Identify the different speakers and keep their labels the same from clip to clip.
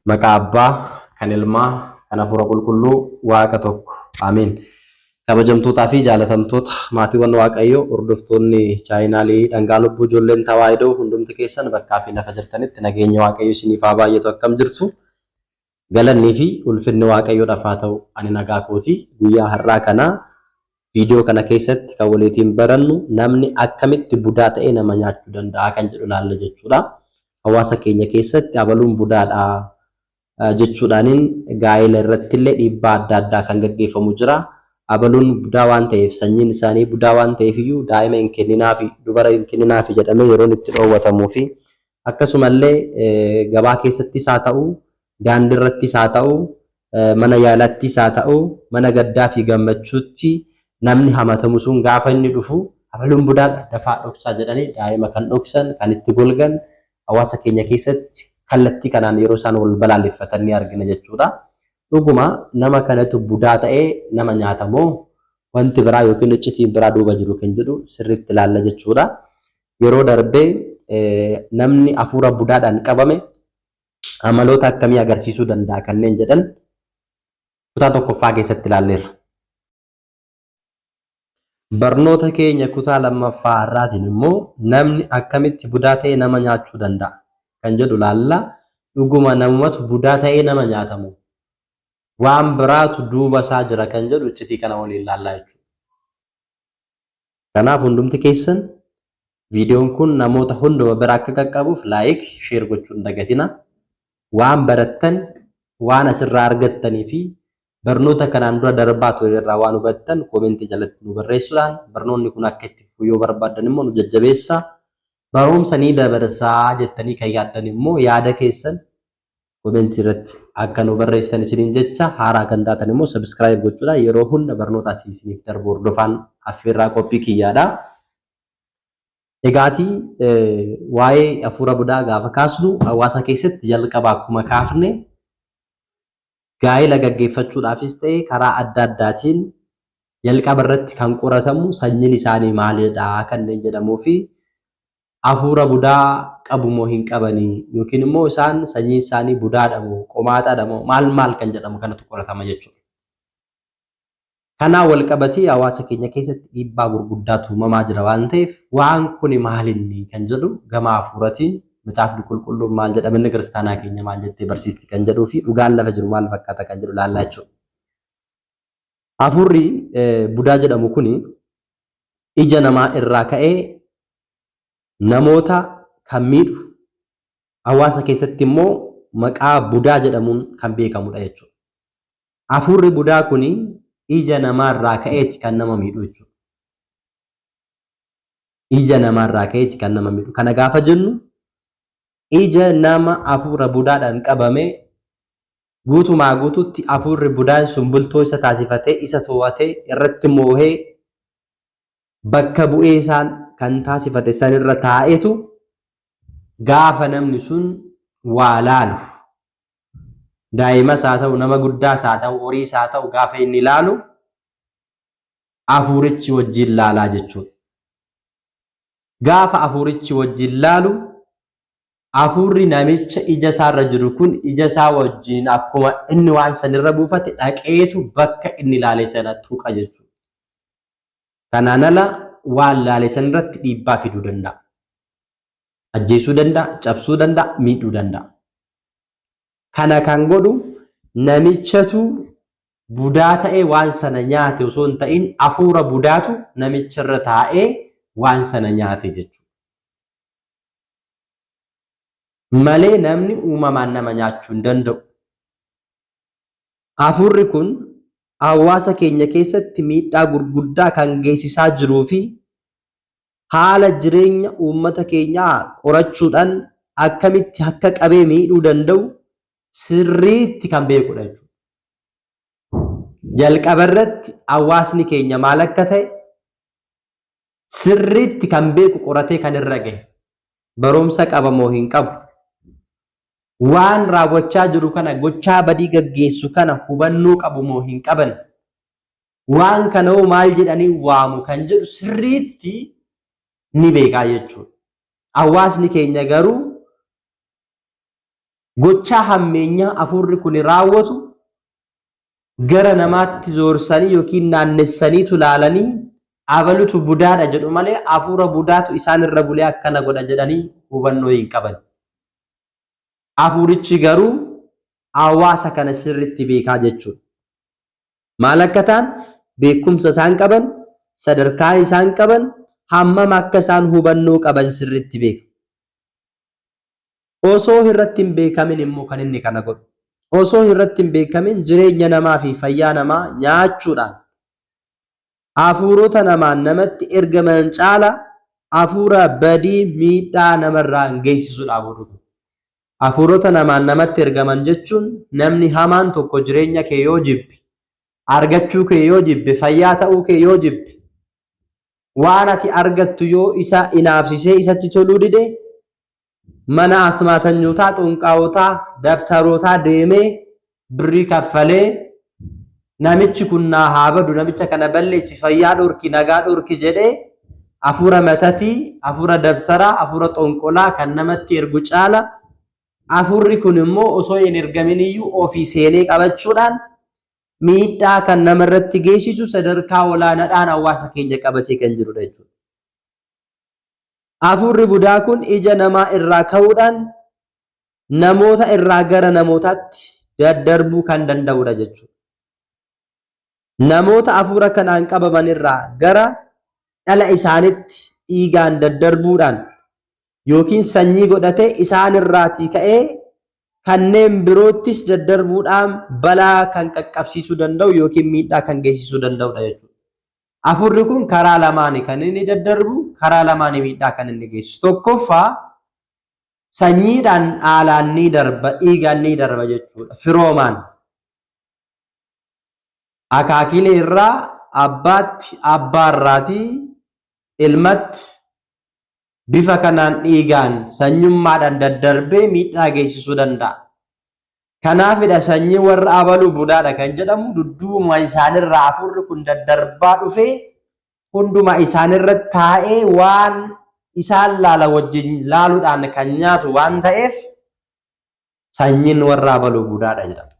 Speaker 1: Maqaa Abbaa, kan Ilmaa, kan Hafuura Qulqulluu, Waaqa tokko. Ameen. Kabajamtootaa fi jaalatamtoota maatiiwwan Waaqayyoo, hordoftoonni chaayinaalii Dhangaa Lubbuu Ijoolleen Tawaahidoo, hundumti keessan bakkaa fi lafa jirtanitti nageenya Waaqayyo isiniif haa baay'atu. Akkam jirtu? Galannii fi ulfinni Waaqayyoodhaaf haa ta'u. Ani nagaa kooti. Guyyaa har'aa kana viidiyoo kana keessatti kan waliitiin barannu namni akkamitti budaa ta'ee nama nyaachuu danda'a kan jedhu ilaalla jechuudha. Hawaasa keenya keessatti abaluun budaadha jechuudhaaniin gaa'ela irrattillee dhiibbaa adda addaa kan gaggeeffamu jira. Abaluun budaa waan ta'eef, sanyiin isaanii budaa waan ta'eef iyyuu daa'ima hin kenninaafi, dubara hin kenninaafi jedhamee yeroon itti dhoowwatamuu fi akkasumallee gabaa keessattis haa ta'u, daandii irrattis haa ta'u, mana yaalattis haa ta'u, mana gaddaa fi gammachuutti namni hamatamu sun gaafa inni dhufu abaluun budaadha, dafaa dhoksaa jedhanii daa'ima kan dhoksan, kan itti golgan hawaasa keenya keessatti kallattii kanaan yeroo isaan wal balaaleffatan ni argina jechuudha. Dhuguma nama kanatu budaa ta'ee nama nyaata moo wanti biraa yookiin iccitiin biraa duuba jiru kan jedhu sirriitti ilaalla jechuudha. Yeroo darbe namni hafuura budaadhaan qabame amaloota akkamii agarsiisuu danda'a kanneen jedhan kutaa tokkoffaa keessatti ilaalleerra. Barnoota keenya kutaa lammaffaa har'aatiin immoo namni akkamitti budaa ta'ee nama nyaachuu danda'a kan jedhu ilaalla. Dhuguma namumatu budaa ta'ee nama nyaata moo waan biraatu duuba isaa jira kan jedhu iccitii kana waliin ilaallaa jechuudha. Kanaaf hundumti keessan viidiyoon kun namoota hunduma bira akka qaqqabuuf like, share gochuu hin dagatina. Waan barattan, waan asirraa argattanii fi barnoota kanaan dura darbaa ture irraa waan hubattan koomentii jalatti nu barreessuudhaan, barnoonni kun akka itti fufu yoo barbaaddan immoo nu jajjabeessaa. Barumsa ni dabarsaa jettanii kan yaaddan immoo yaada keessan Comment irratti akka nu barreessitan isiniin jecha, haaraa kan taatan immoo subscribe gochuudhaan yeroo hunda barnoota asii isiniif darbu hordofaan affeerraa qophii kiyyaadha. Egaatii waa'ee hafuura budaa gaafa kaasnu, hawaasa keessatti jalqaba akkuma kaafne gaa'ela gaggeeffachuudhaafis ta'e karaa adda addaatiin jalqaba irratti kan qoratamu sanyiin isaanii maalidha kanneen jedhamuu fi hafuura budaa qabu moo hin qabanii, yookiin immoo isaan sanyiin isaanii budaadha moo qomaaxaadha moo maal maal kan jedhamu kanatu qoratama jechuudha. Kanaan wal qabatee hawaasa keenya keessatti dhiibbaa gurguddaatu uumamaa jira waan ta'eef, waan kuni maalinni kan jedhu gama hafuuratiin Macaafni Qulqulluun maal jedha, manni kiristaanaa keenya maal jettee barsiisti kan jedhuu fi dhugaan lafa jiru maal fakkaata kan jedhu laallaa jechuudha. Hafuurri budaa jedhamu kuni ija namaa irraa ka'ee namoota kan miidhu, hawaasa keessatti immoo maqaa budaa jedhamuun kan beekamudha jechuudha. Hafuurri budaa kuni ija namaarraa ka'eeti kan nama miidhu jechuudha. Ija namaarraa ka'eeti kan nama miidhu. Kana gaafa jennu, ija nama hafuura budaadhaan qabame guutumaa guututti hafuurri budaan sun bultoo isa taasifatee, isa to'atee, irratti moohee, bakka bu'ee isaan kan taasifate sanirra taa'etu gaafa namni sun waa laalu, daa'imas haa ta'u, nama guddaas haa ta'u, horiis haa ta'u, gaafa inni laalu hafuurichi wajjin laalaa jechuudha. Gaafa hafuurichi wajjin laalu, hafuurri namicha ija isaarra jiru kun ija isaa wajjin akkuma inni waan sanirra buufate dhaqeetu bakka inni ilaale sana tuqa jechuudha. Kanaan ala waan laale sanirratti dhiibbaa fiduu danda'a. Ajjeesuu danda'a, cabsuu danda'a, miidhuu danda'a. Kana kan godhu namichatu budaa ta'ee waan sana nyaate osoo hin ta'in, hafuura budaatu namicharra taa'ee waan sana nyaate jechuudha. Malee namni uumamaan nama nyaachuu hin danda'u. Hafuurri kun hawaasa keenya keessatti miidhaa gurguddaa kan geessisaa jiruu fi haala jireenya uummata keenyaa qorachuudhaan akkamitti akka qabee miidhuu danda'u sirriitti kan beekudha jechuudha. Jalqaba irratti hawaasni keenya maal akka ta'e sirriitti kan beeku, qoratee kan irra gahe, barumsa qaba moo hin qabu, waan raawwachaa jiru kana, gochaa badii gaggeessu kana hubannoo qabu moo hin qaban, waan kana hoo maal jedhanii waamu kan jedhu sirriitti ni beekaa jechuudha. Hawaasni keenya garuu Gochaa hammeenyaa hafuurri kun raawwatu gara namaatti zoorsanii yookiin naannessaniitu laalanii abalutu budaadha jedhu malee hafuura budaatu isaan irra bulee akkana godha jedhanii hubannoo hin qaban. Hafuurichi garuu hawaasa kana sirriitti beekaa jechuudha. Maal akka ta'an, beekumsa isaan qaban, sadarkaa isaan qaban, hammam akka isaan hubannoo qaban sirriitti beeka. Osoo irratti hin beekamin immoo kan inni kana godhu. Osoo irratti hin beekamin jireenya namaa fi fayyaa namaa nyaachuudhaan hafuurota namaan namatti ergaman caala hafuura badii miidhaa namarraan geessisuudha hafuurri kun. Hafuurota namaan namatti ergaman jechuun namni hamaan tokko jireenya kee yoo jibbe, argachuu kee yoo jibbe, fayyaa ta'uu kee yoo jibbe, waan ati argattu yoo isa inaafsisee isatti toluu dide, mana asmaatanyootaa, xonqaawotaa, dabtarootaa deemee birrii kaffalee namichi kun naa haa badu, namicha kana balleessi, fayyaa dhorki, nagaa dhorki jedhee hafuura matatii, hafuura dabtaraa, hafuura xonqolaa kan namatti ergu caala hafuurri kun immoo osoo hin ergamin iyyuu ofii seenee qabachuudhaan miidhaa kan namarratti geessisu sadarkaa olaanaadhaan hawaasa keenya qabatee kan jirudha jechuudha. Hafuurri budaa kun ija namaa irraa ka'uudhaan namoota irraa gara namootaatti daddarbuu kan danda'udha jechuudha. Namoota hafuura kanaan qabaman irraa gara dhala isaanitti dhiigaan daddarbuudhaan yookiin sanyii godhatee isaan irraatii ka'ee kanneen biroottis daddarbuudhaan balaa kan qaqqabsiisuu danda'u yookiin miidhaa kan geessisuu danda'udha jechuudha. Hafuurri kun karaa lamaani kan inni daddarbu, karaa lamaani miidhaa kan inni geessisu. Tokkoffaa, sanyiidhaan dhaalaan ni darba, dhiigaan ni darba jechuudha. Firoomaan. Akaakilee irraa abbaatti, abbaa irraatii ilmatti bifa kanaan dhiigaan sanyummaadhaan daddarbee miidhaa geessisuu danda'a. Kanaafidha sanyii warra abaluu budaadha kan jedhamu. Dudduubuma isaanirraa hafuurri kun daddarbaa dhufee hunduma isaanirra taa'ee waan isaan laala wajjin laaluudhaan kan nyaatu waan ta'eef sanyiin warra abaluu budaadha jedhama.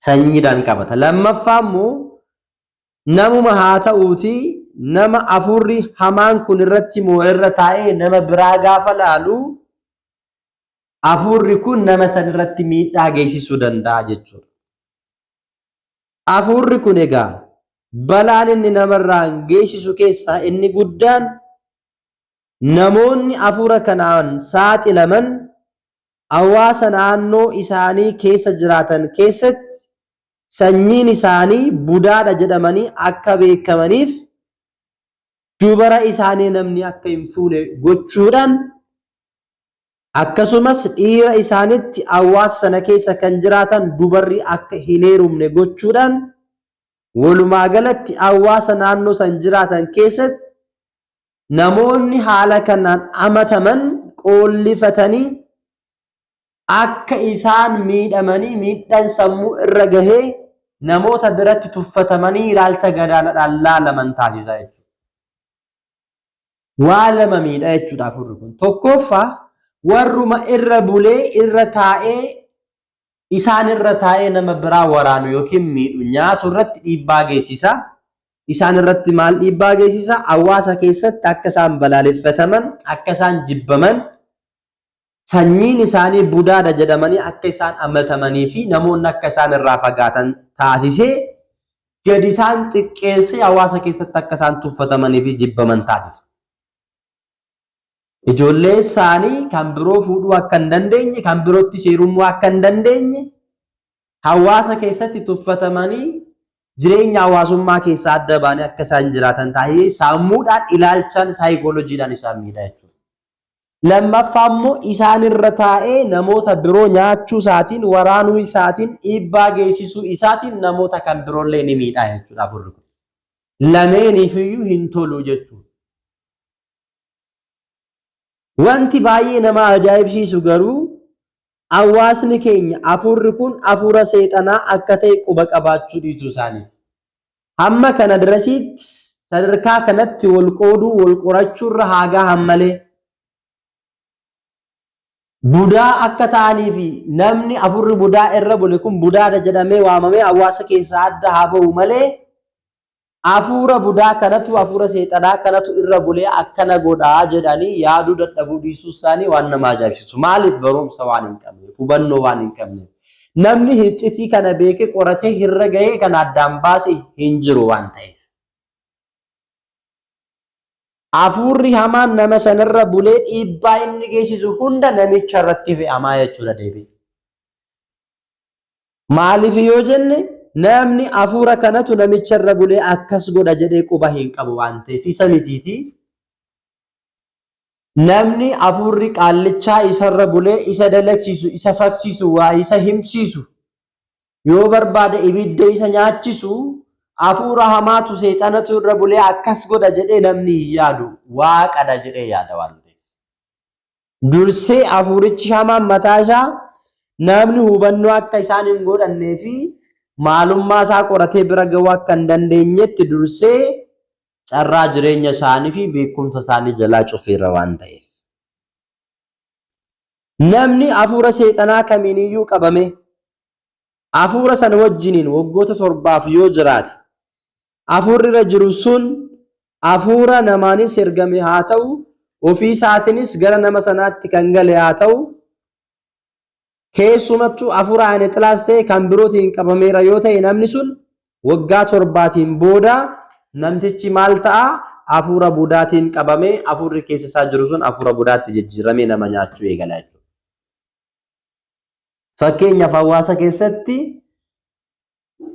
Speaker 1: Sanyiidhaan qabata. Lammaffaa immoo namuma haa ta'uutii nama hafuurri hamaan kun irratti moo irra taa'ee nama biraa gaafa laalu hafuurri kun nama san irratti miidhaa geessisuu danda'a jechuudha. Hafuurri kun egaa balaan inni namarraan geessisu keessaa inni guddaan namoonni hafuura kanaan saaxilaman hawaasa naannoo isaanii keessa jiraatan keessatti sanyiin isaanii budaadha jedhamanii akka beekamaniif dubara isaanii namni akka hin fuune gochuudhaan, akkasumas dhiira isaanitti hawaasa sana keessa kan jiraatan dubarri akka hin heerumne gochuudhaan, walumaa galatti hawaasa naannoo san jiraatan keessatti namoonni haala kanaan amataman qoollifatanii akka isaan miidhamanii miidhaan sammuu irra gahee namoota biratti tuffatamanii ilaalcha gadaanaadhaan laalaman taasisa jechuudha. Waa lama miidha jechuudha hafuurri kun. Tokkoffaa, warruma irra bulee irra taa'ee isaan irra taa'ee nama biraa waraanu yookiin miidhu nyaatu irratti dhiibbaa geessisa. Isaan irratti maal dhiibbaa geessisa? Hawaasa keessatti akka isaan balaaleffataman, akka isaan jibbaman, sanyiin isaanii budaadha jedhamanii akka isaan amatamanii fi namoonni akka isaan irraa fagaatan taasisee gadi isaan xiqqeessee hawaasa keessatti akka isaan tuffatamanii fi jibbaman taasisa. Ijoollee isaanii kan biroo fuudhuu akka hin dandeenye, kan birootti heerumuu akka hin dandeenye, hawaasa keessatti tuffatamanii jireenya hawaasummaa keessaa adda ba'anii akka isaan jiraatan taasisee sammuudhaan, ilaalchaan, saayikooloojiidhaan isaan miidha jechuudha. Lammaffaa immoo isaan irra taa'ee namoota biroo nyaachuu isaatiin, waraanuu isaatiin, dhiibbaa geessisuu isaatiin namoota kan biroollee ni miidha jechuudha hafuurri kun. Lameeniifiyyuu hin tolu jechuudha. Wanti baay'ee nama ajaa'ibsiisu garuu hawaasni keenya hafuurri kun hafuura seexanaa akka ta'e quba qabaachuu dhiisuu isaaniiti. Hamma kana dirasiitti sadarkaa kanatti wal qooduu, wal qorachuurra haa gahan malee. Budaa akka ta'anii fi namni afurri budaa irra bule kun budaadha jedhamee waamamee hawaasa keessaa adda haa ba'u malee afuura budaa kanatu afuura seexanaa kanatu irra bulee akkana godhaa jedhanii yaaduu dadhabuu dhiisuu isaanii waan nama ajaa'ibsiisu. Maaliif barumsa waan hin qabneef, hubannoo waan hin qabneef. Namni hiccitii kana beekee qoratee irra gahee kana addaan baase hin jiru waan ta'eef. Afuurri hamaan nama sanarra bulee dhiibbaa inni geessisu hunda namicha irratti fe'amaa jechuudha deebi'ee. Maaliif yoo jenne namni afuura kanatu namicha irra bulee akkas godha jedhee quba hin qabu waan ta'eef isa mitiiti. Namni afuurri qaallichaa isarra bulee isa dalagsiisu, isa faksiisu, waa isa himsiisu yoo barbaade ibidda isa nyaachisu afuura hamaatu seexanatu irra bulee akkas godha jedhee namni hin yaadu waaqadha jedhee yaada waan ta'eef. Dursee afuurichi hamaan mataa isaa namni hubannoo akka isaan hin godhannee fi maalummaa isaa qoratee bira ga'uu akka hin dandeenyetti dursee carraa jireenya isaanii fi beekumsa isaanii jalaa cufeera waan ta'eef. Namni hafuura seexanaa kamiiniyyuu qabame hafuura sana wajjiniin waggoota torbaaf yoo jiraate hafuurri irra jiru sun hafuura namaanis ergame haa ta'u ofii isaatiinis gara nama sanaatti kan gale haa ta'u keessumattuu hafuura anexilaas ta'e kan birootiin qabameera yoo ta'e namni sun waggaa torbaatiin booda namtichi maal ta'a? Hafuura budaatiin qabamee hafuurri keessa isaa jiru sun hafuura budaatti jijjiiramee nama nyaachuu eegala jechuudha. Fakkeenyaaf hawaasa keessatti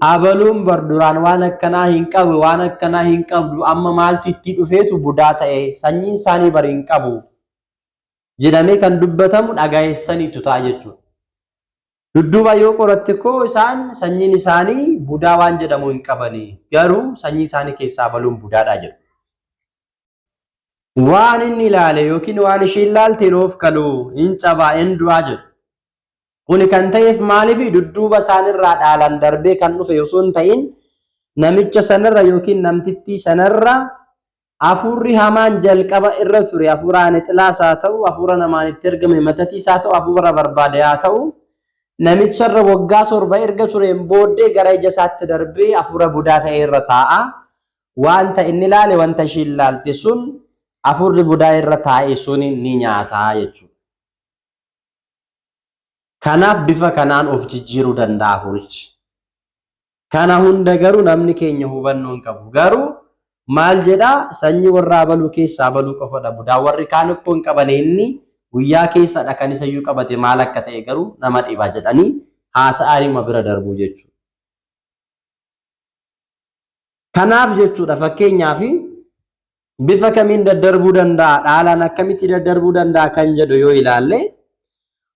Speaker 1: abaluun bar duraan waan akkanaa hin qabu waan akkanaa hin qabdu amma maaltu itti dhufeetu budaa ta'e sanyiin isaanii bar hin qabu jedhamee kan dubbatamu dhagayeessaniitu ta'a jechuudha. Dudduuba yoo qoratte koo isaan sanyiin isaanii budaa waan jedhamu hin qabani garuu sanyii isaanii keessaa abaluun budaadha jedhu. Waan inni ilaale yookiin waan ishiin ilaalte hin oofkalu, hin cabaa, hin du'aa jedhu. Kuni kan ta'eef maaliif dudduuba isaanirraa dhaalan darbee kan dhufe osoo hin ta'in namicha sanarra yookiin namtittii sanarra hafuurri hamaan jalqaba irra ture hafuura anexilaas haa ta'u hafuura namaan itti ergame matatiis haa ta'u hafuura barbaade haa ta'u namicharra waggaa torba erga tureen booddee gara ija isaatti darbee hafuura budaa ta'e irra taa'a. Wanta inni ilaale wanta ishiin ilaalte sun hafuurri budaa irra taa'e sun ni nyaata jechuudha. Kanaaf bifa kanaan of jijjiiruu danda'a hafuurichi. Kana hunda garuu namni keenya hubannoo hin qabu. Garuu maal jedhaa sanyii warra abaluu keessaa abaluu qofadha budaa warri kaan ikkoo hin qabane inni guyyaa keessadha kan isayyuu qabate maal akka ta'e garuu nama dhiba jedhanii haasa'aniima bira darbuu jechuudha. Kanaaf jechuudha fakkeenyaaf bifa kamiin daddarbuu danda'a dhaalaan akkamitti daddarbuu danda'a kan jedhu yoo ilaalle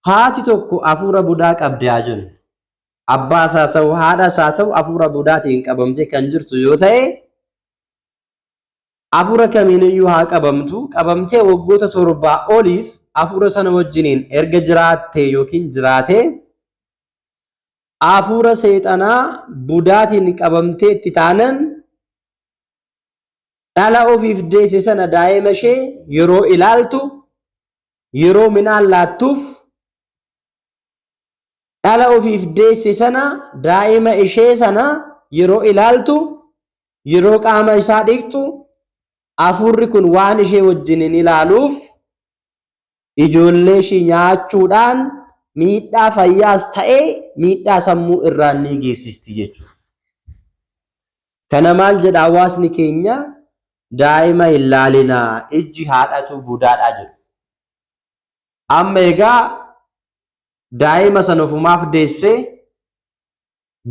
Speaker 1: haati tokko hafuura budaa qabdi haa jennu. Abbaas haa ta'u haadhas haa ta'u hafuura budaatiin qabamtee kan jirtu yoo ta'e hafuura kamiiniyyuu haa qabamtu qabamtee waggoota torbaa oliif hafuura sana wajjiniin erga jiraattee yookiin jiraatee hafuura seexanaa budaatiin qabamtee itti taanan dhala ofiif deesse sana daa'ima ishee yeroo ilaaltu yeroo midhaan laattuuf dhala ofiif deesse sana daa'ima ishee sana yeroo ilaaltu yeroo qaama isaa dhiqxu hafuurri kun waan ishee wajjin hin ilaaluuf ijoollee ishii nyaachuudhaan miidhaa fayyaas ta'ee miidhaa sammuu irraan ni geessisti jechuudha. Kana maal jedha hawaasni keenya daa'ima hin laalinaa ijji haadhatu budaadha jedhu. Amma egaa daa'ima sana ofumaaf deessee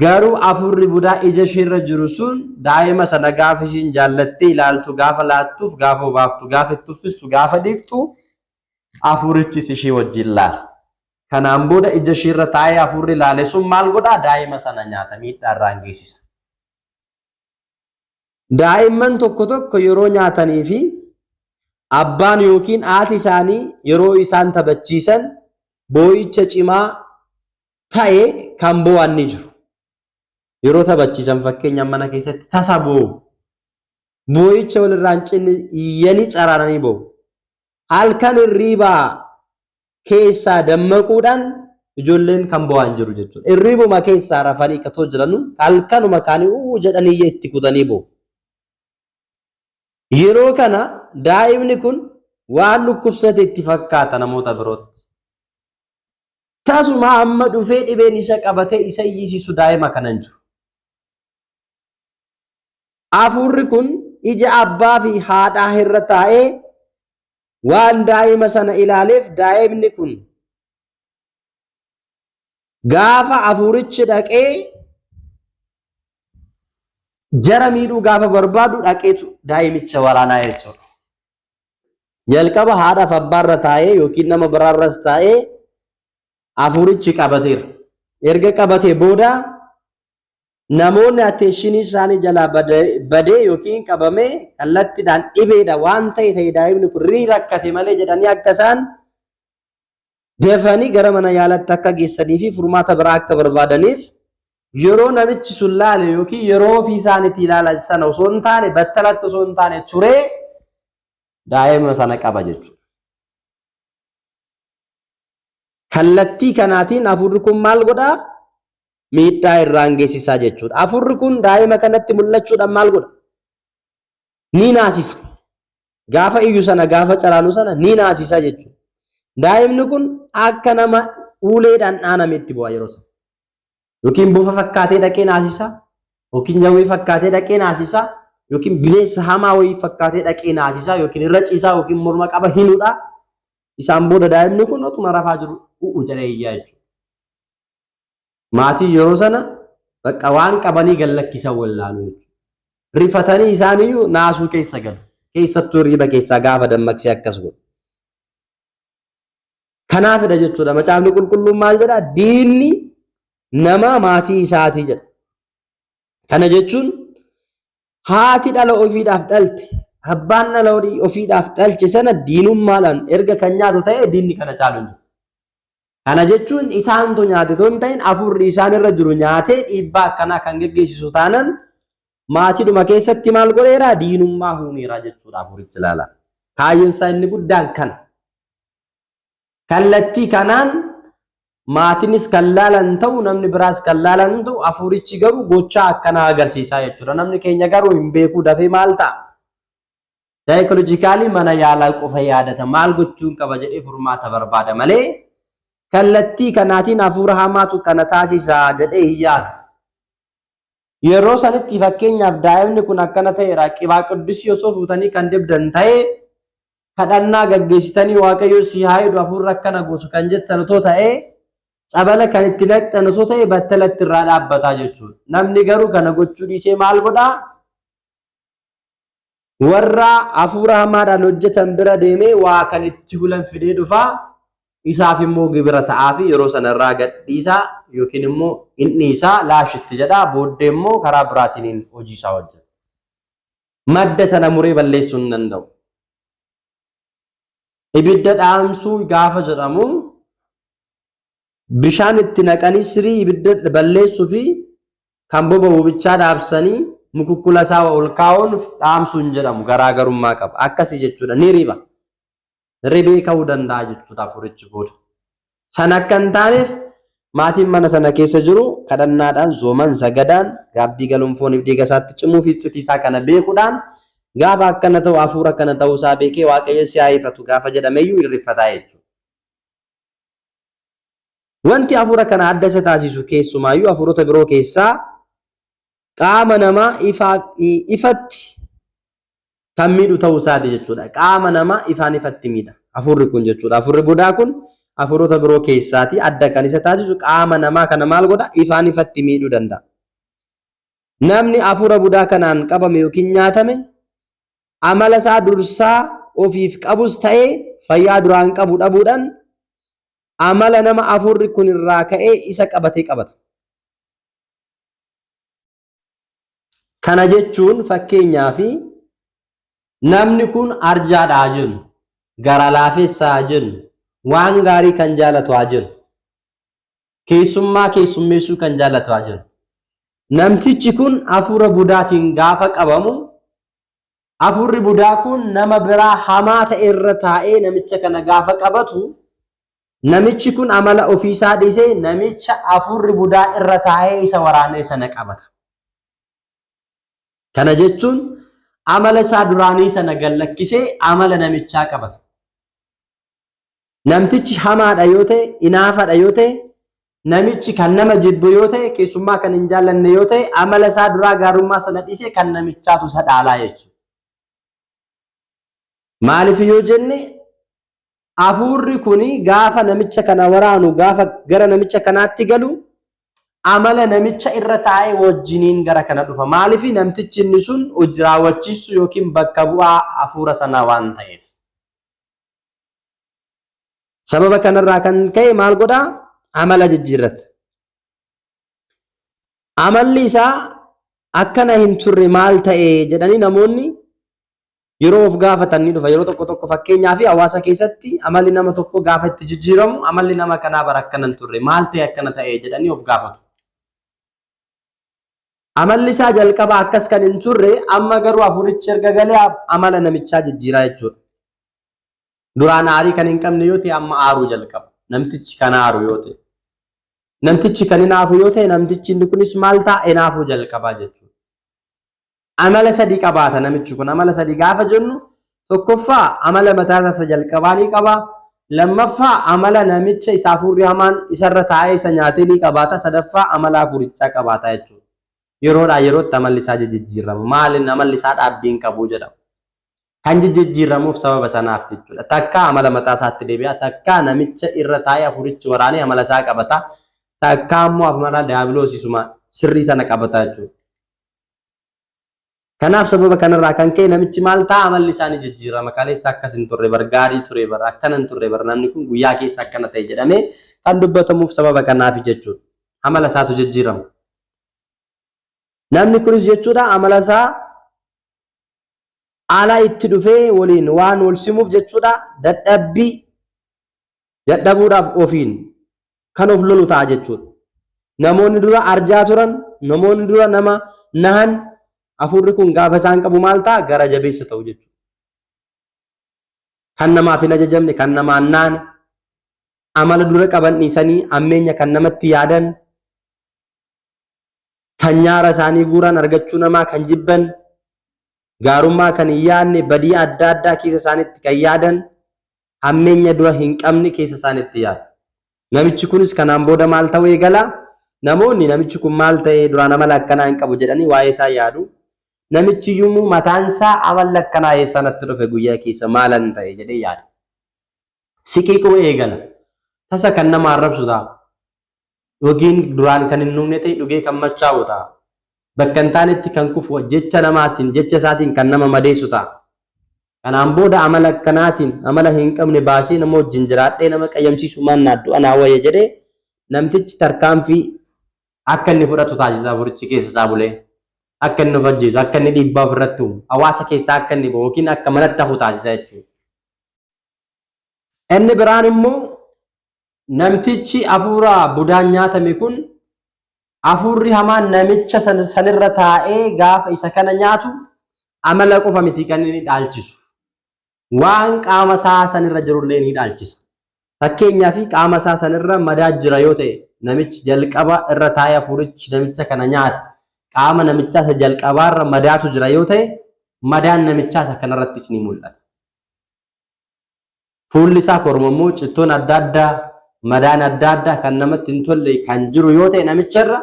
Speaker 1: garuu hafuurri budaa ija isheerra jiru sun daa'ima sana gaafa ishiin jaallattee ilaaltu gaafa laattuuf gaafa obaaftu gaafa itti uffistu gaafa dhiqxu hafuurichis ishee wajjin laala. Kanaan booda ija isheerra taa'ee hafuurri laale sun maal godhaa daa'ima sana nyaata miidhaa irraan geessisa. Daa'imman tokko tokko yeroo nyaatanii fi abbaan yookiin haati isaanii yeroo isaan taphachiisan boo'icha cimaa ta'e kan boo'an ni jiru. Yeroo taphachiisan fakkeenyaaf mana keessatti tasa boo'u. Boo'icha walirraa hin cinne iyyanii caraaranii boo'u. Halkan hirriibaa keessaa dammaquudhaan ijoolleen kan bo'an jiru jechuudha. Irribuma keessaa rafanii katoo jiranu halkanuma kaanii uu jedhanii iyya itti kutanii bo'u. Yeroo kana daa'imni kun waan dhukkubsate itti fakkaata namoota birootti. Tasuma amma dhufee dhibeen isa qabatee isa iyyisiisu daa'ima kana hin jiru. Hafuurri kun ija abbaa fi haadhaa irra taa'ee waan daa'ima sana ilaaleef daa'imni kun gaafa hafuurichi dhaqee jara miidhuu gaafa barbaadu dhaqeetu daa'imicha waraanaa jechuudha. Jalqaba haadhaaf abbaarra taa'ee yookiin nama biraarras taa'ee hafuurichi qabateera. Erga qabatee booda namoonni atteeshinii isaanii jalaa badee yookiin qabamee kallattiidhaan dhibeedha waan ta'e ta'e daa'imni kun ni rakkate malee jedhanii akka isaan dafanii gara mana yaalatti akka geessanii fi furmaata biraa akka barbaadaniif yeroo namichi sun laale yookiin yeroo ofii isaaniitti ilaalan sana osoo hin taane battalatti osoo hin taane turee daa'ima sana qaba jechuudha. Kallattii kanaatiin hafuurri kun maal godhaa? Miidhaa irraan geessisaa jechuudha. Hafuurri kun daa'ima kanatti mul'achuudhaan maal godha? Ni naasisa. Gaafa iyyu sana gaafa caraanu sana ni naasisa jechuudha. Daa'imni kun akka nama uleedhaan dhaanametti bu'a yeroo sana. Yookiin bofa fakkaatee dhaqee naasisa, yookiin jawwee fakkaatee dhaqee naasisa, yookiin bineensa hamaa wayii fakkaatee dhaqee naasisa, yookiin irra ciisaa yookiin morma qaba hinuudha. Isaan booda daa'imni kun otuma rafaa jiru u'u jedhee iyyaa jechuudha. Maatiin yeroo sana bakka waan qabanii gad lakkisan wallaalu jechuudha. Rifatanii isaaniyyuu naasuu keessa galu. Keessattuu hirriba keessaa gaafa dammaqsee akkas godhu. Kanaafidha jechuudha. Macaafni qulqulluun maal jedha? Diinni namaa maatii isaatii jedha. Kana jechuun haati dhala ofiidhaaf dhalte, abbaan dhala ofiidhaaf dhalche sana diinummaadhaan erga kan nyaatu ta'e diinni kana caalu hin jiru. Kana jechuun isaantu nyaate otoo hin ta'in hafuurri isaan irra jiru nyaatee dhiibbaa akkanaa kan geggeessisu taanan maatiidhuma keessatti maal godheera? Diinummaa uumeera jechuudha hafuurichi ilaala. Kaayyoon isaa inni guddaan kana. Kallattii kanaan maatiinis kan laalan ta'u namni biraas kan laalan ta'u hafuurichi garuu gochaa akkanaa agarsiisaa jechuudha. Namni keenya garuu hin beekuu dafee maal ta'a? Saayikoloojikaalii mana yaalaa qofa yaadata maal gochuun qaba jedhee furmaata barbaada malee kallattii kanaatiin hafuura hamaatu kana taasisa jedhee hin yaadu. Yeroo sanitti fakkeenyaaf daa'imni kun akkana ta'eera qibaa qiddusii osoo fuutanii kan dibdan ta'ee kadhannaa gaggeessitanii Waaqayyo si haa hidhu hafuurri akkana goosu kan jettan otoo ta'ee tsabala kan itti naqxan osoo ta'e battalatti irraa dhaabbataa jechuudha. Namni garuu kana gochuu dhiisee maal godhaa? Warra hafuura hamaadhaan hojjetan bira deemee waa kan itti hulan fidee dhufaa isaaf immoo gibira ta'aa fi yeroo sana irraa gadhiisaa yookiin immoo hin dhiisaa laashitti jedhaa booddee immoo karaa biraatiin hojii isaa hojjeta. Madda sana muree balleessuu hin danda'u. Ibidda dhaamsuu gaafa jedhamu bishaan itti naqanii sirii ibidda balleessuu fi kan boba'u bichaa dhaabsanii mukukkula isaa ol kaa'uun dhaamsuu hin jedhamu garaagarummaa qaba. Akkasii jechuudha ni riba. Ribee ka'uu danda'a jechuudha hafuurichi booda. Sana akka hin taaneef maatiin mana sana keessa jiru kadhannaadhaan, zooman, sagadaan, gaabbii galuun fooniif dhiiga isaatti cimuu fi iccitii isaa kana beekuudhaan gaafa akkana ta'u hafuura akkana ta'uu isaa beekee Waaqayyo si haa ifatu gaafa jedhameyyuu hin rifataa jechuudha. Wanti hafuura kana adda isa taasisu keessumaayyuu hafuurota biroo keessaa qaama namaa ifatti kan miidhu ta'uu isaati jechuudha. Qaama namaa ifaan ifatti miidha. Hafuurri kun jechuudha. Hafuurri budaa kun hafuurota biroo keessaati adda kan isa taasisu qaama namaa kana maal godha? Ifaan ifatti miidhuu danda'a. Namni hafuura budaa kanaan qabame yookiin nyaatame amala isaa dursaa ofiif qabus ta'ee fayyaa duraan qabu dhabuudhaan amala nama hafuurri kun irraa ka'ee isa qabatee qabata. Kana jechuun fakkeenyaaf namni kun arjaadha haa jennu, gara laafessa haa jennu, waan gaarii kan jaalatu haa jennu, keessummaa keessummeessuu kan jaalatu haa jennu. Namtichi kun hafuura budaatiin gaafa qabamu hafuurri budaa kun nama biraa hamaa ta'e irra taa'ee namicha kana gaafa qabatu Namichi kun amala ofiisaa dhiisee namicha hafuurri budaa irra taa'ee isa waraanee sana qabata. Kana jechuun amala isaa duraanii sana gad lakkisee amala namichaa qabata. Namtichi hamaadha yoo ta'e, inaafadha yoo ta'e, namichi kan nama jibbu yoo ta'e, keessummaa kan hin jaallanne yoo ta'e, amala isaa duraa gaarummaa sana dhiisee kan namichaatu isa dhaalaa jechuudha. Maaliif yoo jenne hafuurri kun gaafa namicha kana waraanu, gaafa gara namicha kanaatti galu amala namicha irra taa'ee wajjiniin gara kana dhufa. Maaliif namtichi inni sun hojii raawwachiistu yookiin bakka bu'aa hafuura sanaa waan ta'eef. Sababa kanarraa kan ka'e maal godhaa? Amala jijjiirrata. Amalli isaa akkana hin turre maal ta'e jedhanii namoonni yeroo of gaafatan ni dhufa. Yeroo tokko tokko fakkeenyaa fi hawaasa keessatti amalli nama tokko gaafa itti jijjiiramu amalli nama kanaa bara akkana hin turre maal ta'e akkana ta'e jedhanii of gaafatu. Amalli isaa jalqaba akkas kan hin turre amma garuu hafuurichi erga galee amala namichaa jijjiiraa jechuudha. Duraan aarii kan hin qabne yoo ta'e amma aaruu jalqaba. Namtichi kan aaru yoo ta'e. Namtichi kan hinaafu yoo ta'e namtichi inni kunis maal ta'a hinaafuu jalqabaa jechuudha. Amala sadii qabaata namichi kun. Amala sadii gaafa jennu tokkoffaa amala mataa isaa isa jalqabaa ni qaba. Lammaffaa amala namicha isa hafuurri hamaan isarra taa'ee isa nyaatee ni qabaata. Sadaffaa amala hafuurichaa qabaata jechuudha. Yeroodhaa yerootti amalli isaa jijjiirama. Maaliin amalli isaa dhaabbii hin qabu jedhama. Kan jijjiiramuuf sababa sanaaf jechuudha. Takkaa amala mataa isaatti deebi'a. Takkaa namicha irra taa'ee hafuurichi waraanee amala isaa qabata. Takkaa immoo amala diyaabiloos isuma sirrii sana qabata jechuudha. Kanaaf sababa kanarraa kan ka'e namichi maal ta'a amalli isaa ni jijjiirama. Kaleessa akkas hin turre bar gaarii ture bar akkana hin turre bar namni kun guyyaa keessa akkana ta'e jedhamee kan dubbatamuuf sababa kanaaf jechuudha. Amala isaatu jijjiirama. Namni kunis jechuudha amala isaa ala itti dhufee waliin waan wal simuuf jechuudha dadhabbii dadhabuudhaaf ofiin kan of lolu ta'a jechuudha. Namoonni dura arjaa turan, namoonni dura nama nahan hafuurri kun gaafa isaan qabu maal ta'a gara jabeessa ta'u jechuudha. Kan namaaf hin ajajamne, kan namaan naane, amala dura qaban dhiisanii ammeenya kan namatti yaadan, kan nyaara isaanii guuran argachuu namaa kan jibban, gaarummaa kan hin yaadne, badii adda addaa keessa isaaniitti kan yaadan, hammeenya dura hin qabne keessa isaaniitti yaadu. Namichi kunis kanaan booda maal ta'uu eegala? Namoonni namichi kun maal ta'e duraan amala akkanaa hin qabu jedhanii waa'ee isaa yaadu. Namichi iyyuu mataan isaa amalli akkanaa eessaa natti dhufe guyyaa keessa maalan ta'e jedhee yaada. Siqiiquu eegala. Tasa kan nama arrabsu ta'a. Yookiin duraan kan hin dhugne ta'e dhugee kan machaa'u ta'a. Bakka hin taanetti kan kufu jecha namaatiin jecha isaatiin kan nama madeessu ta'a. Kanaan booda amala akkanaatiin amala hin qabne baasee nama wajjin jiraadhee nama qayyamsiisuu mannaa du'a naa wayya jedhee namtichi tarkaanfii akka inni fudhatu taasisa hafuurichi keessa isaa bulee. Akka inni of ajjeesu, akka inni dhiibbaa ofirratti uumu, hawaasa keessaa akka inni bahu yookiin akka manatti hafu taasisa jechuudha. Inni biraan immoo namtichi hafuura budaan nyaatame kun hafuurri hamaan namicha sanirra taa'ee gaafa isa kana nyaatu amala qofa miti kan inni dhaalchisu. Waan qaama isaa sanirra jirullee ni dhaalchisa. Fakkeenyaaf qaama isaa sanirra madaa jira yoo ta'e namichi jalqaba irra taa'ee hafuurichi namicha kana nyaate qaama namichaa isa jalqabaarra madaatu jira yoo ta'e madaan namichaa isa kanarrattis ni mul'ata. Fuulli isaa kormammoo cittoon adda addaa madaan adda addaa kan namatti hin tolle kan jiru yoo ta'e namicha irra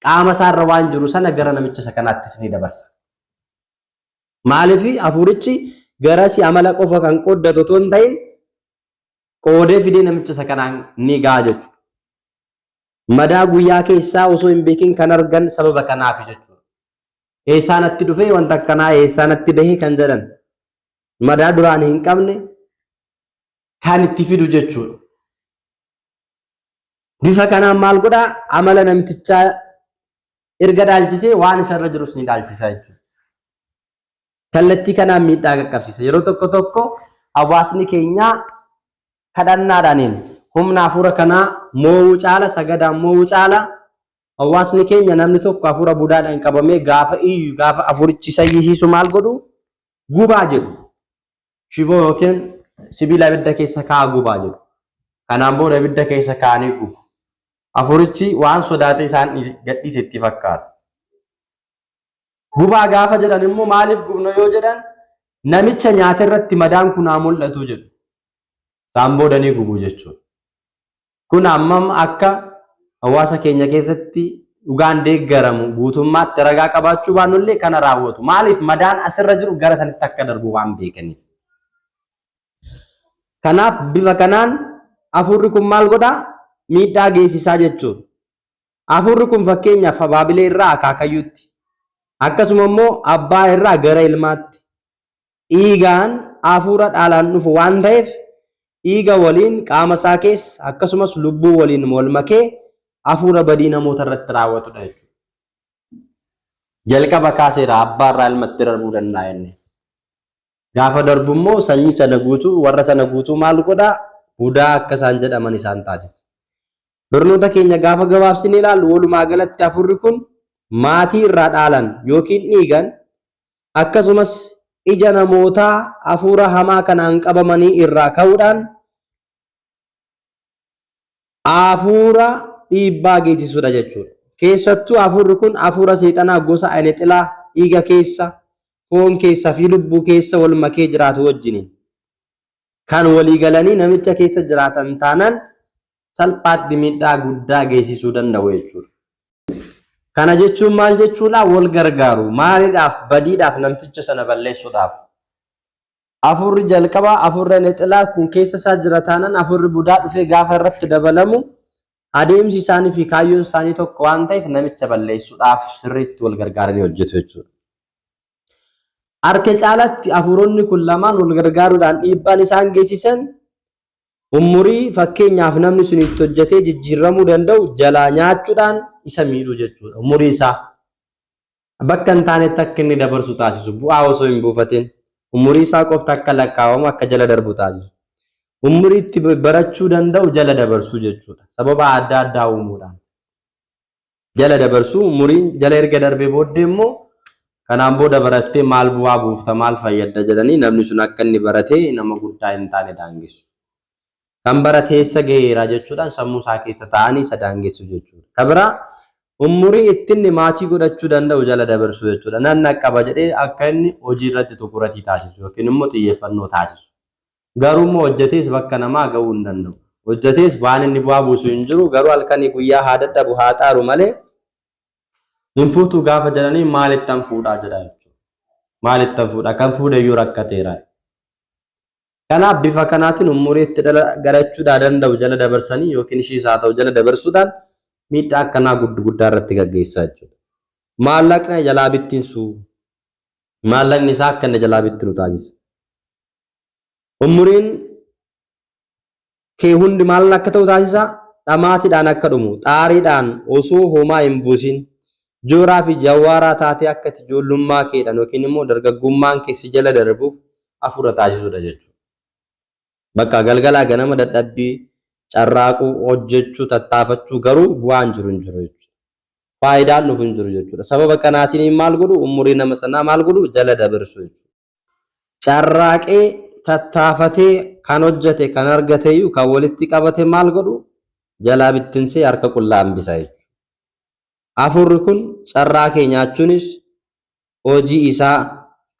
Speaker 1: qaama isaarra waan jiru sana gara namicha isa kanaattis ni dabarsa. Maaliif hafuurichi garasi amala qofa kan qooddatu otoo hin ta'in qoodee fidee namicha isa kanaan ni ga'a jechuudha. Madaa guyyaa keessaa osoo hin beekin kan argan sababa kanaaf jechuudha. Eessaa natti dhufee wanta akkanaa eessaa natti bahee kan jedhan madaa duraan hin qabne kan itti fidu jechuudha. Bifa kanaan maal godhaa amala namtichaa erga dhaalchisee waan isarra jirus ni dhaalchisa jechuudha. Kallattii kanaan miidhaa qaqqabsiisa. Yeroo tokko tokko hawaasni keenya kadhannaadhaaniin humna hafuura kanaa moo'uu caala sagadaan moo'uu caala hawaasni keenya namni tokko hafuura budaadhaan qabamee gaafa iyyu gaafa hafuurichi isa iyyisiisu maal godhu gubaa jedhu. Shiboo yookiin sibiila ibidda keessa kaa'aa gubaa jedhu. Kanaan booda ibidda keessa kaa'anii gubu. Hafuurichi waan sodaatee isaan gadhiise itti fakkaata. Gubaa gaafa jedhan immoo maaliif gubna yoo jedhan namicha nyaata irratti madaan kun haa mul'atu jedhu. Isaan booda ni gubu jechuudha. Kun hammam akka hawaasa keenya keessatti dhugaan deeggaramu guutummaatti ragaa qabaachuu baannullee kana raawwatu. Maaliif madaan asirra jiru gara sanitti akka darbu waan beekaniif. Kanaaf bifa kanaan hafuurri kun maal godhaa? Miidhaa geessisaa jechuudha. Hafuurri kun fakkeenyaaf habaabilee irraa akaakayyuutti, akkasuma immoo abbaa irraa gara ilmaatti, dhiigaan hafuura dhaalaan dhufu waan ta'eef dhiiga waliin qaama isaa keessa akkasumas lubbuu waliin wal makee hafuura badii namoota irratti raawwatudha jechuudha. Jalqaba kaaseera abbaa irraa ilmatti darbuu danda'a inni. Gaafa darbu immoo sanyii sana guutuu warra sana guutuu maal godhaa? Budaa akka isaan jedhaman isaan taasisa. Barnoota keenya gaafa gabaabsinee ilaallu walumaa galatti hafuurri kun maatii irraa dhaalan yookiin dhiigan akkasumas ija namootaa hafuura hamaa kanaan qabamanii irraa ka'uudhaan hafuura dhiibbaa geessisudha jechuudha. Keessattuu hafuurri kun hafuura seexanaa gosa ayinexilaa dhiiga keessa, foon keessa fi lubbuu keessa wal makee jiraatu wajjiniin kan walii galanii namicha keessa jiraatan taanaan salphaatti miidhaa guddaa geessisuu danda'u jechuudha. Kana jechuun maal jechuudha? Wal gargaaru. Maaliidhaaf? Badiidhaaf namticha sana balleessuudhaaf. Hafuurri jalqabaa, hafuurri ayinexilaa kun keessa isaa jira taanaan hafuurri budaa dhufee gaafa irratti dabalamu adeemsi isaanii fi kaayyoon isaanii tokko waan ta'eef namicha balleessuudhaaf sirriitti wal gargaaranii hojjetu jechuudha. Harka caalatti hafuuronni kun lamaan wal gargaaruudhaan dhiibbaan isaan geessisan umurii fakkeenyaaf namni sun itti hojjetee jijjiirramuu danda'u jalaa nyaachuudhaan isa miidhuu jechuudha. Umurii isaa bakka hin taanetti akka inni dabarsu taasisu bu'aa osoo hin buufatin umurii isaa qofti akka lakkaawamu akka jala darbu taasisu. Umurii itti barachuu danda'u jala dabarsuu jechuudha. Sababa adda addaa uumuudhaan. Jala dabarsuu umuriin jala erga darbee booddee immoo kanaan booda barattee maal bu'aa buufta maal fayyadda jedhanii namni sun akka inni baratee nama guddaa hin taane daangessu. Kan barate eessa gaheera jechuudhaan sammuu isaa keessa taa'anii isa daangessu jechuudha. Ka biraa umurii itti inni maatii godhachuu danda'u jala dabarsuu jechuudha. Nan dhaqqaba jedhee akka inni hojii irratti tukuratii taasisu yookiin immoo xiyyeeffannoo taasisu. Garuu immoo hojjetees bakka namaa ga'uu hin danda'u. Hojjetees waan inni bu'aa buusu hin jiru. Garuu halkanii guyyaa haa dadhabu haa xaaru malee hin fuutu gaafa jedhanii maalittan fuudhaa jedha jechuudha. Maalittan fuudha kan fuudhe iyyuu rakkateera. Kanaaf bifa kanaatiin umurii itti dhala garachuudhaa danda'u jala dabarsanii yookiin ishiis haa ta'u jala dabarsuudhaan miidhaa akkanaa guddaa irratti gaggeessaa jechuudha. Maallaqni jalaa bittinsu. Maallaqni isaa akka inni jalaa bittinu taasisa. Umuriin kee hundi maal akka ta'u taasisa? Dhamaatiidhaan akka dhumu, xaariidhaan osoo homaa hin buusin, jooraa fi jawwaaraa taatee akka itti ijoollummaa keedhaan yookiin immoo dargaggummaan kee si jala darbuuf hafuura taasisudha jechuudha. Bakka galgalaa ganama dadhabbii, carraaquu, hojjechuu, tattaafachuu garuu bu'aan jiru hin jiru jechuudha. Faayidaan dhufu hin jiru jechuudha. Sababa kanaatiin maal godhu? Umurii nama sanaa maal godhu? Jala dabarsu jechuudha. Carraaqee tattaafatee kan hojjete kan argateyyuu kan walitti qabate maal godhu jalaa bittinsee harka qullaa hambisa jechuudha. Hafuurri kun carraa kee nyaachuunis hojii isaa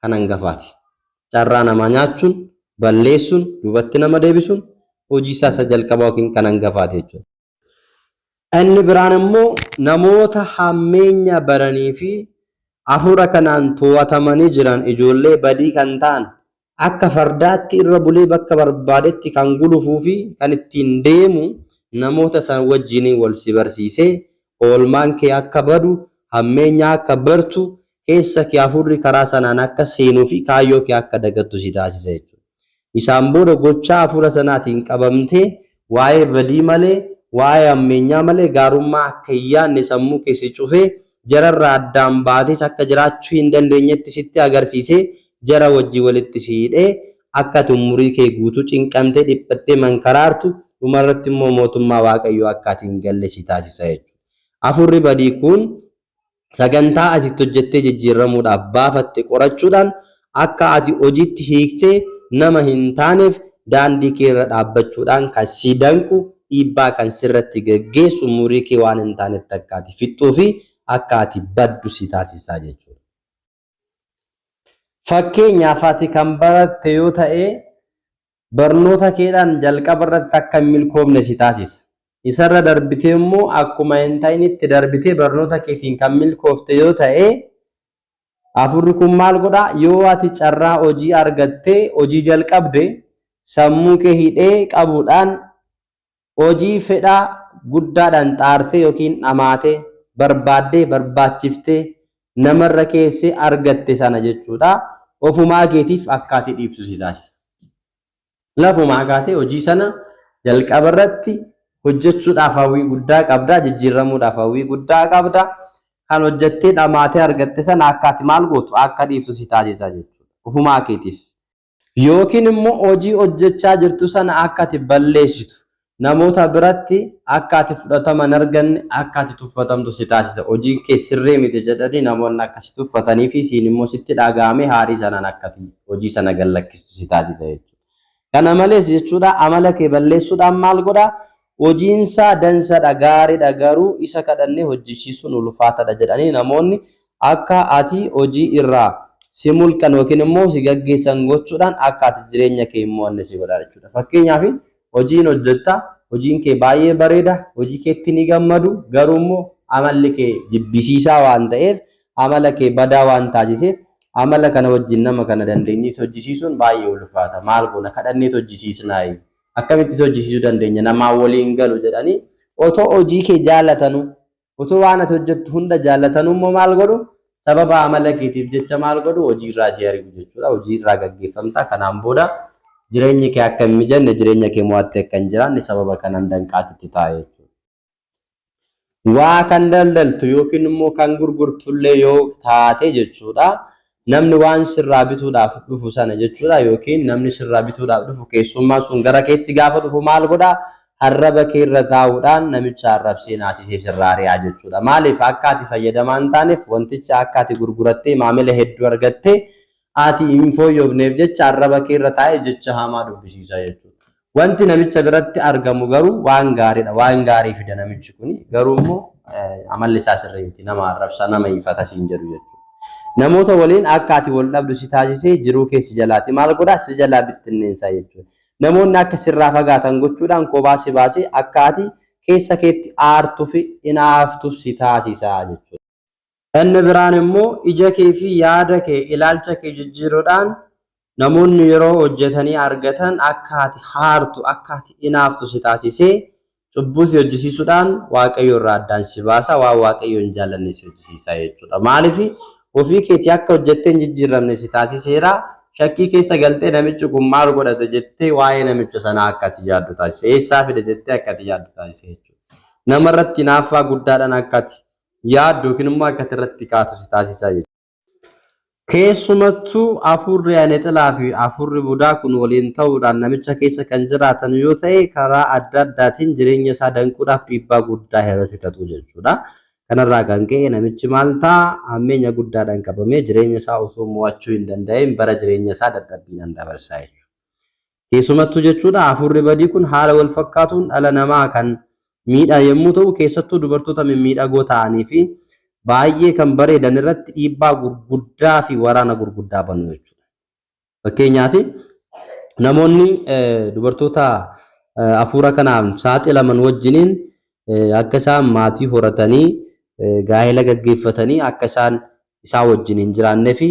Speaker 1: kan hangafaati. Carraa namaa nyaachuun, balleessuun, duubatti nama deebisuun hojii isaa isa jalqabaa yookiin kan hangafaati jechuudha. Inni biraan immoo namoota hammeenya baranii fi hafuura kanaan to'atamanii jiran ijoollee badii kan ta'an akka fardaatti irra bulee bakka barbaadetti kan gulufuu fi kan ittiin deemu namoota san wajjiniin wal si barsiisee oolmaan kee akka badu, hammeenya akka bartu, keessa kee hafuurri karaa sanaan akka seenuu fi kaayyoo kee akka dagattu si taasisa jechuudha. Isaan booda gochaa hafuura sanaatiin qabamtee waa'ee badii malee, waa'ee hammeenyaa malee gaarummaa akka hin yaadne sammuu kee si cufee jararraa addaan baatees akka jiraachuu hin dandeenyetti sitti agarsiisee jara wajjin walitti si hidhee akka ati umurii kee guutuu cinqamtee dhiphattee mankaraartu dhumarratti immoo mootummaa Waaqayyoo akka ati hin galle si taasisa jechuudha. Hafuurri badii kun sagantaa ati itti hojjettee jijjiirramuudhaaf baafatte qorachuudhaan akka ati hojiitti hiiktee nama hin taaneef daandii kee irra dhaabbachuudhaan kan si danqu, dhiibbaa kan sirratti gaggeessu, umurii kee waan hin taanetti akka ati fixxuu fi akka ati baddu si taasisa jechuudha. Fakkeenyaaf ati kan baratte yoo ta'e barnoota keedhaan jalqaba irratti akka hin milkoofne si taasisa. Isarra darbitee immoo akkuma hin ta'initti darbitee barnoota keetiin kan milkoofte yoo ta'e Hafuurri kun maal godha? Yoo ati carraa hojii argattee hojii jalqabde sammuu kee hidhee qabuudhaan hojii fedha guddaadhaan xaartee yookiin dhamaatee barbaaddee barbaachiftee namarra keessee argatte sana jechuudha. Ofumaa keetiif akka ati dhiiftu si taasisa. Lafumaa kaatee hojii sana jalqaba irratti hojjechuudhaaf hawwii guddaa qabda, jijjiirramuudhaaf hawwii guddaa qabda. Kan hojjettee dhamaatee argatte sana akka ati maal gootu akka dhiiftu si taasisa jechuudha. Ofumaa keetiif. Yookiin immoo hojii hojjechaa jirtu sana akka ati balleessitu, namoota biratti akka ati fudhatama hin arganne, akka ati tuffatamtu si taasisa. Hojiin kee sirrii miti jedhanii namoonni akka si tuffatanii fi siin immoo sitti dhaga'amee haarii sanaan akka ati hojii sana gad lakkistu si taasisa jechuudha. Kana malees jechuudha amala kee balleessuudhaan maal godha? Hojiinsaa dansadha, gaariidha garuu isa kadhannee hojjechiisuun ulfaatadha jedhanii namoonni akka ati hojii irraa si mulqan yookiin immoo si gaggeessan gochuudhaan akka ati jireenya kee hin mo'anne si godha jechuudha. Fakkeenyaaf hojiin hojjetta, hojiin kee baay'ee bareeda, hojii keetti ni gammadu, garuu immoo amalli kee jibbisiisaa waan ta'eef, amala kee badaa waan taasiseef, amala kana wajjin nama kana dandeenyees hojjisiisuun baay'ee ulfaata. Maal goona kadhanneet hojjisiisnaayi? Akkamittis hojjisiisuu dandeenya? Namaan waliin galu jedhanii otoo hojii kee jaalatanuu, otoo waan ati hojjettu hunda jaallatanuu immoo maal godhu? Sababa amala keetiif jecha maal godhu? Hojii irraa si ari'u jechuudha. Hojii irraa gaggeeffamta. Kanaan booda jireenyi kee akka hin mijanne, jireenya kee mo'attee akka hin jiraanne sababa kanaan danqaati itti ta'a jechuudha. Waa kan daldaltu yookiin immoo kan gurgurtullee yoo taate jechuudha. Namni waan sirraa bituudhaaf dhufu sana jechuudha yookiin namni sirraa bituudhaaf dhufu keessummaan sun gara keetti gaafa dhufu maal godha? Arraba kee irra taa'uudhaan namicha arrabsee naasisee sirraa ari'a jechuudha. Maaliif akka ati fayyadamaa hin taaneef wanticha akka ati gurgurattee maamila hedduu argattee ati hin fooyyofneef jecha arraba kee irra taa'ee jecha hamaa dubbisiisa jechuudha. Wanti namicha biratti argamu garuu waan gaariidha. Waan gaarii fida namichi kuni. Garuu immoo amalli isaa sirrii miti. Nama arrabsa, nama ifata siin jedhu jechuudha. Namoota waliin akka ati wal dhabdu si taasisee jiruu kee si jalaati maal godhaa? Si jalaa bittinneessaa jechuudha. Namoonni akka sirraa fagaatan gochuudhaan kophaa si baasee akka ati keessa keetti aartuu fi inaaftu si taasisa jechuudha. Inni biraan immoo ija kee fi yaada kee, ilaalcha kee jijjiiruudhaan namoonni yeroo hojjetanii argatan akka ati haartu, akka ati inaaftu si taasisee cubbuu si hojjisiisuudhaan Waaqayyo irraa addaan si baasa, waan Waaqayyo hin jaallanne si hojjisiisa jechuudha. Maaliif ofii keetii akka hojjettee hin jijjiiramne si taasiseera. Shakkii keessa galtee namichi kun maal godhate jettee waa'ee namicha sanaa akka ati yaaddu taasise. Eessaa fide jettee akka ati yaaddu taasise jechuudha. Nama irratti hinaaffaa guddaadhaan akka ati yaaddu yookiin immoo akka ati irratti kaatu si taasisa jechuudha. Keessumattuu hafuurri anexilaa fi hafuurri budaa kun waliin ta'uudhaan namicha keessa kan jiraatan yoo ta'e karaa adda addaatiin jireenya isaa danquudhaaf dhiibbaa guddaa irratti xaxu jechuudha. Kanarraa kan ka'e namichi maal ta'a? Hammeenya guddaadhaan qabamee jireenya isaa osoo mo'achuu hin danda'in bara jireenya isaa dadhabbiidhaan dabarsa jechuudha. Keessumattuu jechuudha hafuurri badii kun haala wal fakkaatuun dhala namaa kan miidha yommuu ta'u keessattuu dubartoota mimmiidhagoo ta'anii fi baay'ee kan bareedan irratti dhiibbaa gurguddaa fi waraana gurguddaa banu jechuudha. Fakkeenyaaf namoonni dubartoota hafuura kanaan saaxilaman wajjiniin akka isaan maatii horatanii gaa'ela gaggeeffatanii akka isaan isaa wajjin hin jiraannee fi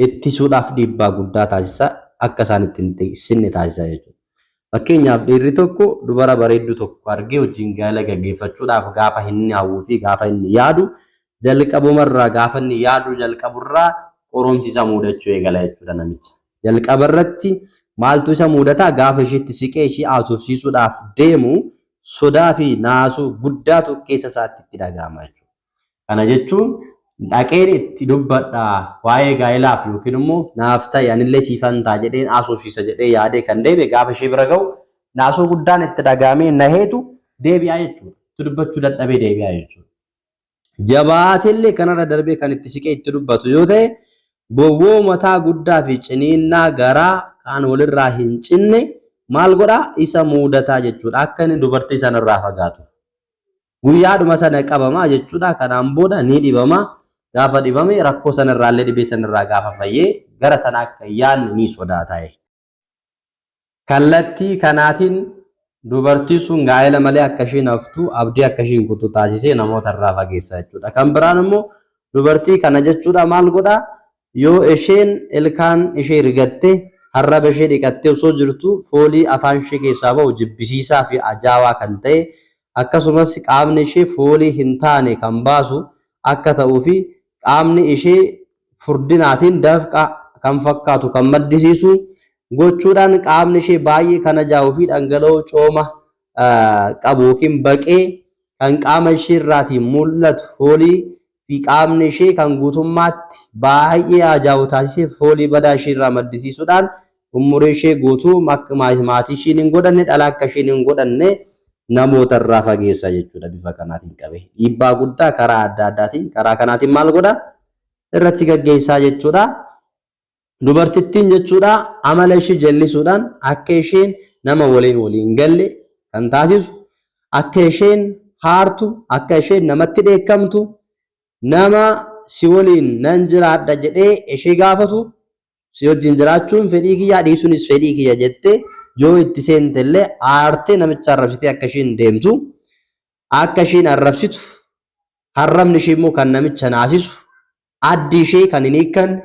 Speaker 1: ittisuudhaaf dhiibbaa guddaa taasisa, akka isaan itti hin sinne taasisa jechuudha. Fakkeenyaaf dhiirri tokko dubara bareedduu tokko argee wajjin gaa'ela gaggeeffachuudhaaf gaafa inni hawwuu fi gaafa inni yaadu jalqabumarraa gaafa inni yaaduu jalqaburraa qorumsi isa muudachuu eegala jechuudha namicha. Jalqaba irratti maaltu isa muudata? Gaafa isheetti siqee ishee haasofsiisuudhaaf deemu sodaa fi naasuu guddaatu keessa isaatti itti dhaga'ama jechuudha. Kana jechuun dhaqeen itti dubbadha waa'ee gaa'ilaaf yookiin immoo naaf ta'i anillee siifan ta'a jedheen haasofsiisa jedhee yaadee kan deeme gaafa ishee bira ga'u naasuu guddaan itti dhaga'amee naheetu deebi'a jechuudha. Itti dubbachuu dadhabee deebi'a jechuudha. Jabaateellee kanarra darbee kan itti siqee itti dubbatu yoo ta'e bowwoo mataa guddaa fi ciniinnaa garaa kan walirraa hin cinne maal godhaa isa muudataa jechuudha. Akka inni dubartii sanarraa fagaatuuf. Guyyaadhuma sana qabama jechuudha. Kanaan booda ni dhibama. Gaafa dhibame rakkoo sanarraallee dhibee sanarraa gaafa fayyee gara sana akka hin yaadne ni sodaata. Kallattii kanaatiin dubartii sun gaa'ela malee akka ishiin haftu abdii akka ishiin kuttu taasisee namoota irraa fageessa jechuudha. Kan biraan immoo dubartii kana jechuudha maal godhaa yoo isheen ilkaan ishee rigatte arraba ishee dhiqattee osoo jirtu foolii afaan ishee keessaa ba'u jibbisiisaa fi ajaawaa kan ta'e akkasumas qaamni ishee foolii hin taane kan baasu akka ta'uu fi qaamni ishee furdinaatiin dafqa kan fakkaatu kan maddisiisu gochuudhaan qaamni ishee baay'ee kan ajaa'uu fi dhangala'oo cooma qabu yookiin baqee kan qaama ishee irraatii mul'atu foolii fi qaamni ishee kan guutummaatti baay'ee ajaa'u taasisee foolii badaa ishee irraa maddisiisuudhaan umurii ishee guutuu maatii ishiin hin godhanne dhala akka ishiin hin godhanne namoota irraa fageessa jechuudha bifa kanaatiin qabe. Dhiibbaa guddaa karaa adda addaatiin karaa kanaatiin maal godha? Irratti gaggeessaa jechuudha. Dubartittiin jechuudha amala ishee jallisuudhaan akka isheen nama waliin waliin galle kan taasisu, akka isheen haartu, akka isheen namatti dheekkamtu, nama si waliin nan jiraadha jedhee ishee gaafatu, si wajjin jiraachuun fedhii kiyyaa dhiisuunis fedhii kiyya jettee yoo itti seente illee aartee namicha arrabsitee akka isheen deemtu, akka isheen arrabsitu, arrabni ishee immoo kan namicha naasisu, addi ishee kan hin hiikkanne,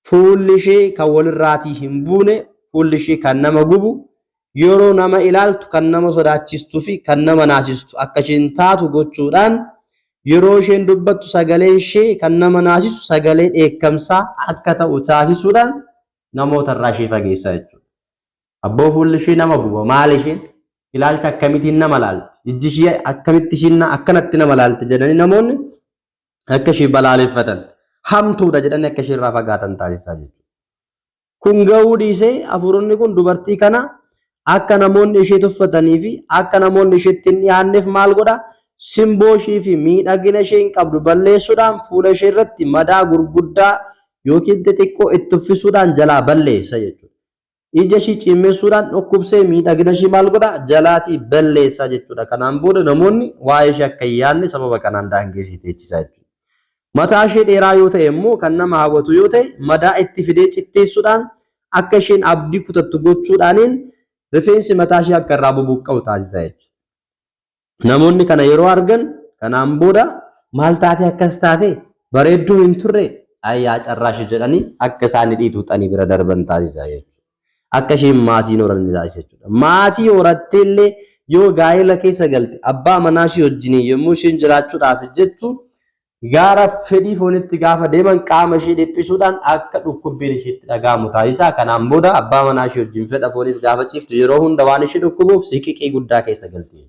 Speaker 1: fuulli ishee kan walirraatii hin buune, fuulli ishee kan nama gubu, yeroo nama ilaaltu kan nama sodaachistuu fi kan nama naasistu akka isheen taatu gochuudhaan yeroo isheen dubbattu sagaleen ishee kan nama naasisu sagalee dheekkamsaa akka ta'u taasisuudhaan namoota irraa ishee fageessa jechuudha. Abboo fuulli ishee nama guba maal isheen ilaalcha akkamitiin nama laalti ijji ishee akkamitti ishiin akkanatti nama laalti jedhanii namoonni akka ishee balaaleffatan hamtuudha jedhanii akka ishee irraa fagaatan taasisaa jechuudha. Kun ga'uu dhiisee hafuuronni kun dubartii kana akka namoonni ishee tuffatanii fi akka namoonni isheetti hin dhiyaanneef maal godha? Simboo ishee fi miidhagina isheen qabdu balleessuudhaan fuula ishee irratti madaa gurguddaa yookiin xixiqqoo itti uffisuudhaan jalaa balleessa jechuudha. Ija ishii ciimmessuudhaan dhukkubsee miidhagina ishii maal godha? Jalaatii balleessa jechuudha. Kanaan booda namoonni waa'ee ishee akka hin yaadne sababa kanaan daangeessee teechisa jechuudha. Mataa ishee dheeraa yoo ta'e immoo kan nama hawwatu yoo ta'e madaa itti fidee citteessuudhaan akka isheen abdii kutattu gochuudhaaniin rifeensi mataa ishee akka irraa bubuqqa'u taasisa jechuudha. Namoonni kana yeroo argan kanaan booda maal taate akkas taate bareedduu hin turre ayyaa carraa ishee jedhanii akka isaan hidhii tuuxanii bira darban taasisa jechuudha. Akka isheen maatii hin horanne taasisa jechuudha. Maatii horattee illee yoo gaa'ela keessa galte abbaa manaa ishee wajjin yommuu isheen jiraachuudhaaf jettu Gaara fedhii foonitti gaafa deeman qaama ishee dhiphisuudhaan akka dhukkubbiin isheetti dhaga'amu taasisa. Kanaan booda abbaa manaa ishee wajjin fedha fooniif gaafa ciiftu yeroo hunda waan ishee dhukkubuuf siqiqii guddaa keessa galti.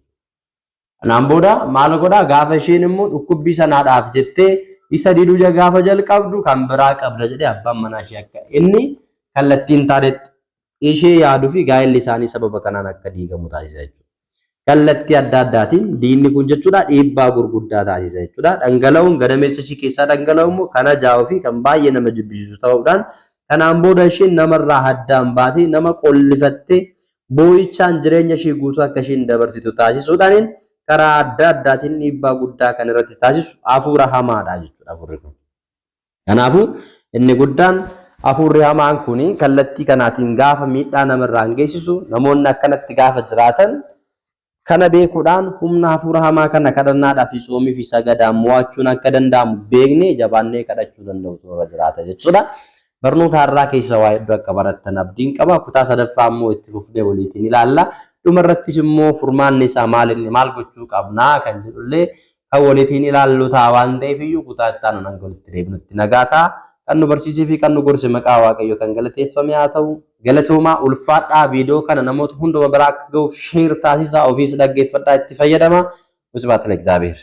Speaker 1: Kanaan booda maal godhaa gaafa isheen immoo dhukkubbii sanaadhaaf jettee isa diduu gaafa jalqabdu kan biraa qabda jedhee abbaan manaa ishee akka inni kallattii hin taanetti ishee yaaduu fi gaa'elli isaanii sababa kanaan akka diigamu taasisa jechuudha. Kallattii adda addaatiin diinni kun jechuudha dhiibbaa gurguddaa taasisa jechuudha. Dhangala'oon gadameessa ishii keessaa dhangala'u immoo kan ajaa'uu fi kan baay'ee nama jibbisiisu ta'uudhaan kanaan booda isheen namarraa addaan baatee nama qollifattee boo'ichaan jireenya ishii guutuu akka isheen dabarsitu taasisuudhaan karaa adda addaatiin dhiibbaa guddaa kan irratti taasisu hafuura hamaadha jechuudha hafuurri kun. Kanaafuu inni guddaan hafuurri hamaan kun kallattii kanaatiin gaafa miidhaa namarraan geessisu namoonni akkanatti gaafa jiraatan kana beekuudhaan humna hafuura hamaa kana kadhannaadhaa fi tsoomii fi sagadaan mo'achuun akka danda'amu beeknee jabaannee kadhachuu danda'utu irra jiraata jechuudha. Barnoota har'aa keessa waa hedduu akka barattan abdiin qaba. Kutaa sadaffaa immoo itti fufnee waliitiin ilaalla. Dhuma irrattis immoo furmaanni isaa maal inni maal gochuu qabnaa kan jedhullee kan walitiin ilaallu ta'a waan ta'eef iyyuu kutaa itti aanuun hanga walitti deebinutti nagaa ta'a. Kan nu barsiisee fi kan nu gorse maqaa Waaqayyoo kan galateeffame haa ta'u. Galatoomaa ulfaadhaa viidiyoo kana namoota hunduma biraa akka ga'uuf share taasisaa ofiis dhaggeeffadhaa itti fayyadamaa. Wasbaat ለእግዚአብሔር.